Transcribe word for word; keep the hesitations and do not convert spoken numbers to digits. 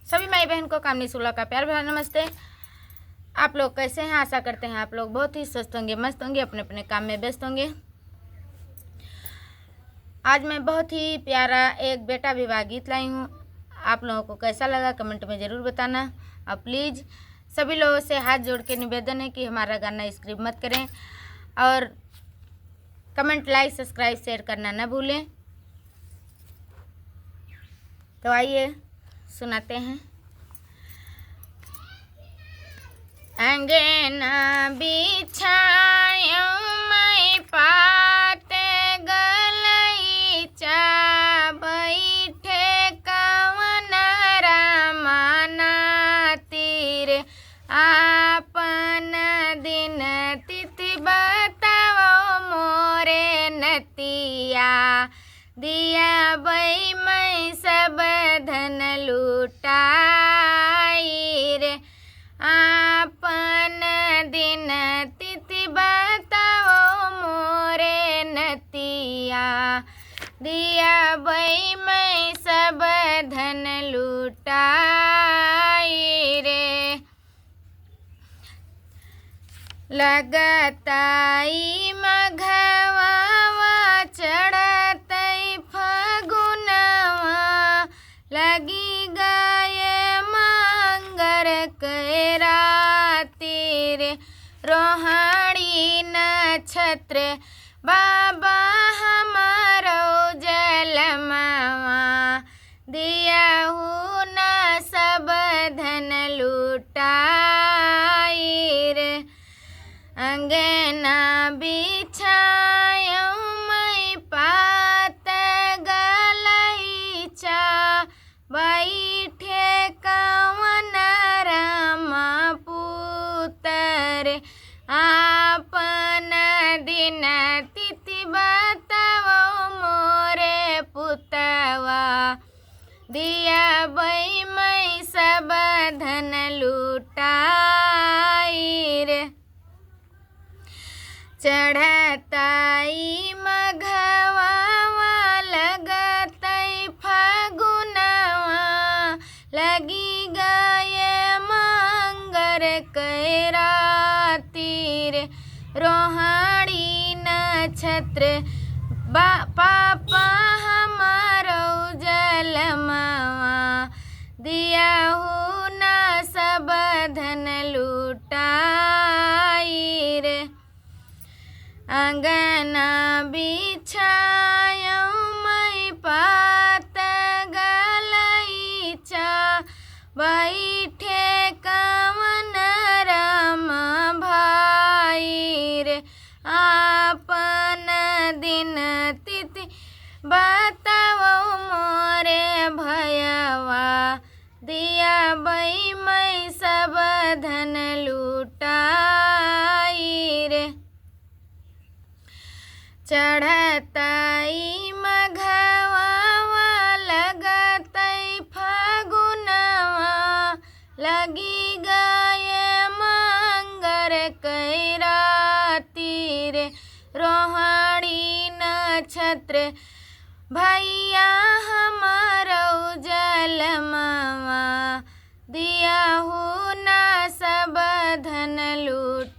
सभी माई बहन को कामनी शुक्ला का प्यार भरा नमस्ते। आप लोग कैसे हैं? आशा करते हैं आप लोग बहुत ही स्वस्थ होंगे, मस्त होंगे, अपने अपने काम में व्यस्त होंगे। आज मैं बहुत ही प्यारा एक बेटा विवाह गीत लाई हूँ। आप लोगों को कैसा लगा, कमेंट में ज़रूर बताना। और प्लीज सभी लोगों से हाथ जोड़ के निवेदन है कि हमारा गाना स्किप मत करें और कमेंट, लाइक, सब्सक्राइब, शेयर करना न भूलें। तो आइए सुनाते हैं। अंगना बिछायो मैं पात गलैचा, बैठे कवन रामा नातिर, आपन दिन तिथि बताओ मोरे नतिया। दियाबै मैं सब धन लुटाई रे, आपन दिन तिथि बताओ मोरे नतिया। दियाबै मैं सब धन लुटाई रे। लगतै मघवा चढ़तै फगुनवा, लगी गए मंगर के रातिर। रोहाड़ी नक्षत्र बाबा हमारो जलमवा, दियाहू ना सब धन लुटाई रे। अंगना बिछायो मैं पात गलैचा, बैठे कवन रामा पुतर, आपन दिन तिथि बताओ मोरे पुतवा। दियाबै मैं सब धन लुटाई रे। चढ़तै मघवा लगतै फगुनवा, लगी गए मंगर के रातिर। रोहाड़ी नक्षत्र बा-, पापा हमारो जलमवा, दियाहू ना सब धन लुटाई रे। अंगना बिछायो मैं पात गलैचा, बैठे कवन रामा भाई रे। आपन दिन तिथि बताओ मोरे भयवा, दियाबै मैं सब धन लुटाई रे। चढ़तै मघवा लगतै फगुनवा, लगी गए मंगर के रातिर। रोहाड़ी नक्षत्र भैया हमारो जलमवा, दियाहू ना सब धन लूट